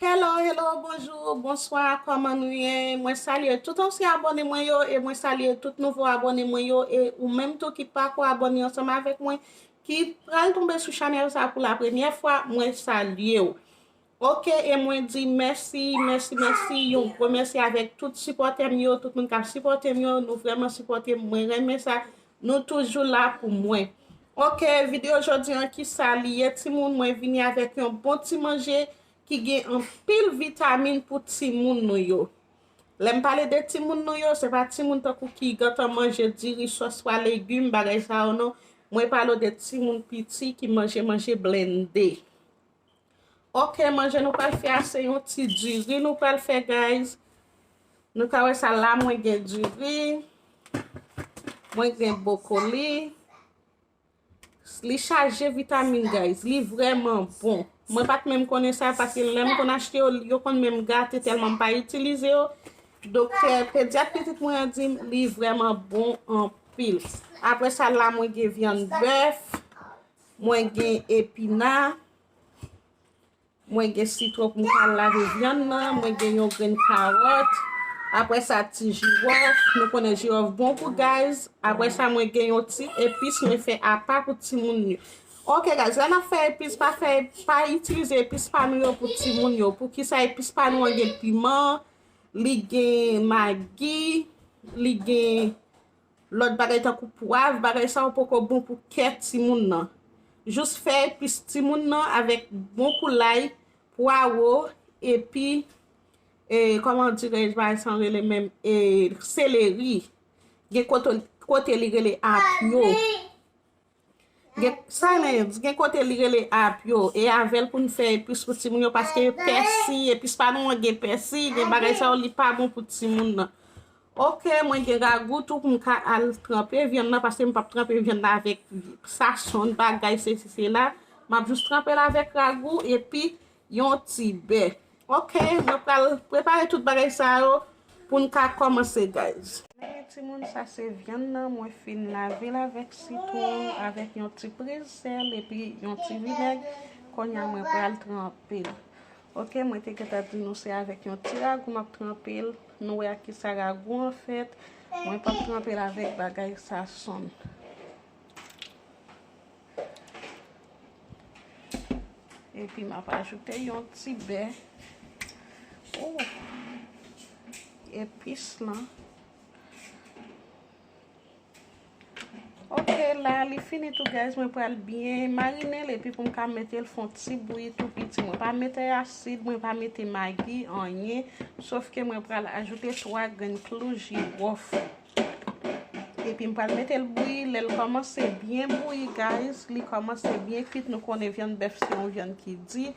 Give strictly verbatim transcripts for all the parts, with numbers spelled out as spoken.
Hello, hello, bonjou, bonswa, kòman nou ye? Mwen salye tout ansyen abòne mwen yo e mwen salye tout nouvo abòne mwen yo e ou menm tou ki pako abòne ansanm avèk mwen, ki pral tonbe sou chanèl sa pou la premyè fwa, mwen salye w. Oke, e mwen di mèsi, mèsi, mèsi, yon gwo mèsi avèk tout sipòtè m yo, tout moun k ap sipòte m yo, nou vrèman sipòte m, mwen renmen sa, nou toujou la pou mwen. Oke, videyo jodi an ki sa li ye timoun, mwen vini avèk yon bon ti manje ki gen anpil vitamin pou timoun nou yo. Lè m pale de timoun nou yo, se pa timoun tankou ki gentan manje diri, sòs, swa legim, bagay sa yo non. Mwen pale w de timoun piti ki manje manje blende. Oke, manje nou pral fè a se yon ti diri nou pral fè, guys. Nou ka wè sa la, mwen gen diri, mwen gen bwokoli. Li chaje vitamin, guys. Li vrèman bon. Mwen pa t menm konnen sa, paske lè m konn achte yo, yo konn menm gate tèlman m pa itilize yo. Doktè pedyat pitit mwen an di m li vrèman bon anpil. Apre sa, la mwen gen vyann bèf, mwen gen epina, mwen gen sitwon pou m ka lave vyann nan, mwen gen yon grenn kawòt. Apre sa, ti jiwòf, nou konnen jiwòf bon pou guys. Apre sa, mwen gen yon ti epis mwen fè apa pou timoun yo. Oke, guys, lè n ap fè epis, pa fè, pa itilize epis pa nou yo pou timoun yo. Poukisa epis pa nou an gen piman, li gen magi, li gen lòt bagay tankou pwav, bagay sa yo poko bon pou kè timoun nan. Jis fè epis timoun nan avèk bon kou lay, pwawo, epi, e, kòman dirèj bagay sa yo rele menm, e, seleri. Gen kote, kote li rele apyo. Gen, silence, gen kote li rele apyo. E avè l pou n fè epis pou timoun yo, paske pèsi, epis pa nou an gen pèsi, gen bagay sa yo, li pa bon pou timoun nan. Oke, mwen gen ragou tou pou m ka al tranpe vyann nan, paske m p ap tranpe vyann nan avèk sasonn, bagay, sesi, sela. M ap jis tranpe l avèk ragou, epi yon ti bè. Oke, mwen pral prepare tout bagay sa yo pou n ka kòmanse, guys. Men timoun, sa se vyann nan, mwen fin lave l avèk sitwon, avèk yon ti priz sèl, epi yon ti vinèg. Kounye a, mwen pral tranpe l. Oke, mwen te gentan di nou se avèk yon ti ragou m ap tranpe l. Nou wè ak kisa ragou an fèt. Mwen p ap tranpe l avèk bagay sasonn. Epi m ap ajoute yon ti bè. Oh! Epis lan. Oke, la li fini tou, guys. Mwen pral byen marine l epi pou m ka mete l fè yon ti bouyi tou piti. Mwen pa mete asid, mwen pa mete magi, anyen. Sof ke mwen pral ajoute twa grenn klou jiwòf. Epi m pral mete l bouyi. Lè l kòmanse byen bouyi, guys, li kòmanse byen kwit. Nou konnen vyann bèf se yon vyann ki di.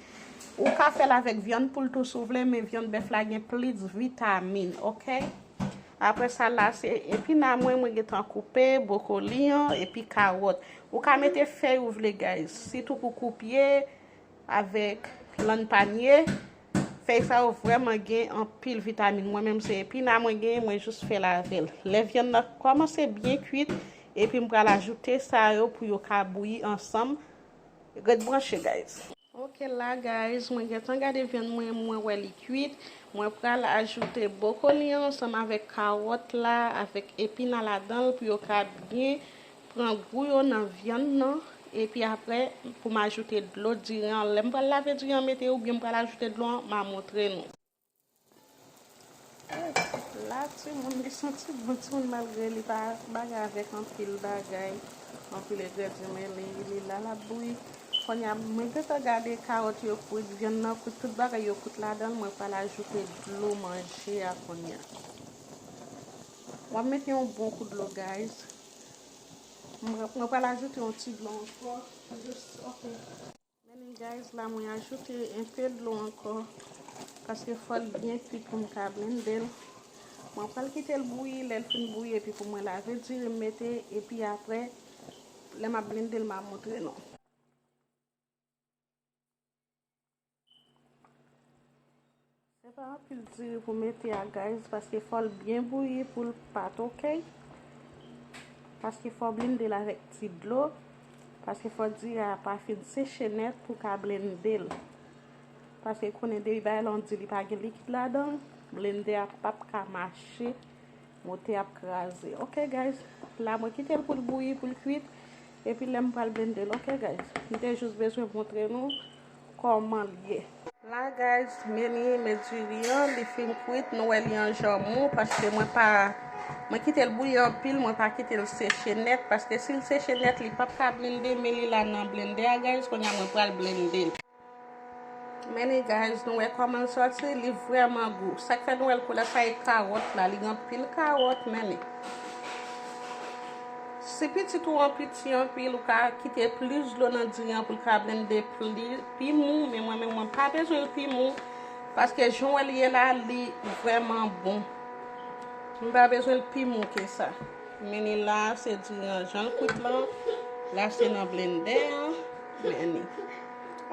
Ou ka fè l avèk vyann poul tou si w vle, men vyann bèf la gen plis vitamin, oke? Apre sa, la se epina mwen, mwen gentan koupe, bwokoli an, epi kawòt. Ou ka mete fèy ou vle, guys. Sitou pou koupye avèk lann panye. Fèy sa yo vrèman gen anpil vitamin. Mwen menm se epina mwen genyen, mwen jis fè l avè l. Lè vyann nan kòmanse byen kwit, epi m pral ajoute sa yo pou yo ka bouyi ansanm. Ret branche, guys. Oke, la, guys, mwen gentan gade vyann mwen, mwen wè li kwit. Mwen pral ajoute bwokoli an ansanm avèk kawòt la, avèk epina ladan l pou yo ka byen pran gou yo nan vyann nan. Epi apre, pou m ajoute dlo diri an. Lè m pral lave diri an, mete oubyen m pral ajoute dlo an, m a montre nou. La, timoun, li santi bon, timoun, malgre li pa bagay avèk anpil bagay, anpil engredyan, men li, li la, l ap bouyi. Kounye a, mwen gentan gade kawòt yo kwit, vyann nan kwit, tout bagay yo kwit ladan l, mwen pral ajoute dlo manje a kounye a. W ap mete yon bon kou dlo, guys. Mwen, mwen pral ajoute yon ti dlo ankò. Jis, oke. Men guys, la mwen ajoute enpe dlo ankò, paske fò l byen kwit pou m ka blende l. Mwen pral kite l bouyi, lè l fin bouyi, epi pou mwen lave diri m mete, epi apre, lè m ap blende l, m a montre nou. Se pa anpil diri pou mete a, guys, paske fò l byen bouyi pou l pa toke. Paske fò blende l avèk ti dlo. Paske fò diri a pa fin seche nèt pou ka blende l. Paske konnen depi bagay la w di li pa gen likid ladan, blendè a p ap ka mache, motè ap kraze. Ok guys, la mwen kite l pou l bouyi, pou l kwit. Epi lè m pral blende l, ok guys. M te jis bezwen montre nou kòman l ye. La guys, men li, men diri an, li fin kwit, nou wè li an jan mou, paske mwen pa, mwen kite l bouyi anpil, mwen pa kite l seche nèt, paske si l seche nèt, li p ap ka blende, men li la nan blendè a guys, kounye a mwen pral blende l. Men li guys, nou wè kòman l sòti, li vrèman gou. Sa k fè nou wè l koulè sa e kawòt la, li gen anpil kawòt, men li. Si pitit ou an piti anpil, ou ka kite plis dlo nan diri an pou l ka blende pli, pi mou, men mwen menm mwen pa bezwen l pi mou, paske jan w wè l ye la, li vrèman bon. M pa bezwen l pi mou ke sa. Men li la, se diri an jan l kwit lan. La se nan blendè an. Men li.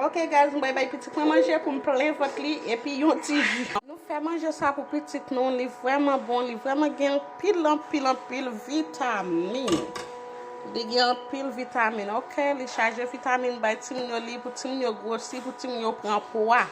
Ok guys, m bay bay pitit mwen manje pou m plen vant li epi yon ti ji. Nou fè manje sa pou pitit nou, li vrèman bon, li vrèman gen anpil, anpil, anpil vitamin. Li gen anpil vitamin, ok? Li chaje vitamin, bay timoun yo li, pou timoun yo gwosi, pou timoun yo pran pwa.